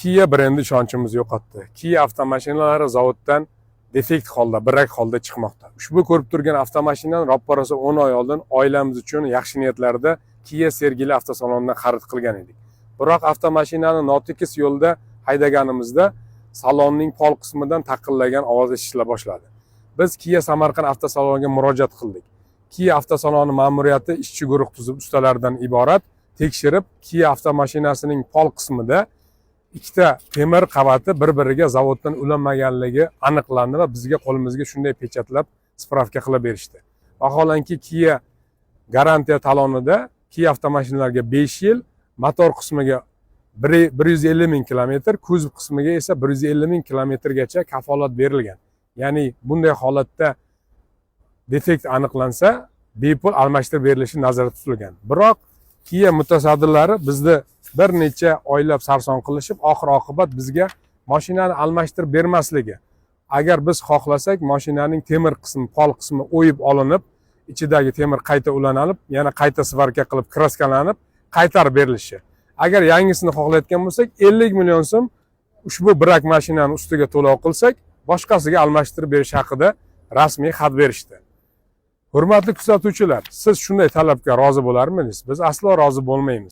Kia brendi ishonchimizni yo'qotdi. Kia avtomashinalari zavoddan defekt holda, brak holda chiqmoqda. Ushbu ko'rib turgan avtomashinani roppa rosa 10 oy oldin oilamiz uchun yaxshi niyatlarda Kia Sergeli avtosalonidan xarid qilgan edik. Biroq avtomashinani notekis yo'lda haydaganimizda salonning pol qismidan taqillagan ovoz eshitila boshladi. Biz Kia Samarqand avtosaloniga murojaat qildik. Kia avtosaloni ma'muriyati ishchi guruh tuzib, ustalardan iborat tekshirib, Kia avtomashinasining pol qismida ikkita temir qavati bir biriga zavoddan ulanmaganligi aniqlandi va bizga, qo'limizga shunday pechatlab, spravka qilib berishdi. Vaholanki, Kia garantiya talonida Kia avtomashinalariga 5 yil, motor qismiga 150 ming kilometr, kuzov qismiga esa 150 ming kilometrgacha kafolat berilgan. Ya'ni bunday holatda defekt aniqlansa, bepul almashtirib berilishi nazarda tutilgan. Biroq Kia mutasaddilari bizni bir necha oylab sarson qilishib, oxir oqibat bizga mashinani almashtirib bermasligi, agar biz xohlasak, mashinaning temir qismi, pol qismi o'yib olinib, ichidagi temir qayta ulanib, yana qayta svarka qilib, kraskalanib, qaytarib berilishi, agar yangisini xohlayotgan bo'lsak, 50 million so'm ushbu brak mashinani ustiga to'lov qilsak, boshqasiga almashtirib berish haqida rasmiy xat berishdi. Hurmatli kuzatuvchilar, siz shunday talabga rozi bo'larmidingiz? Biz aslo rozi bo'lmaymiz.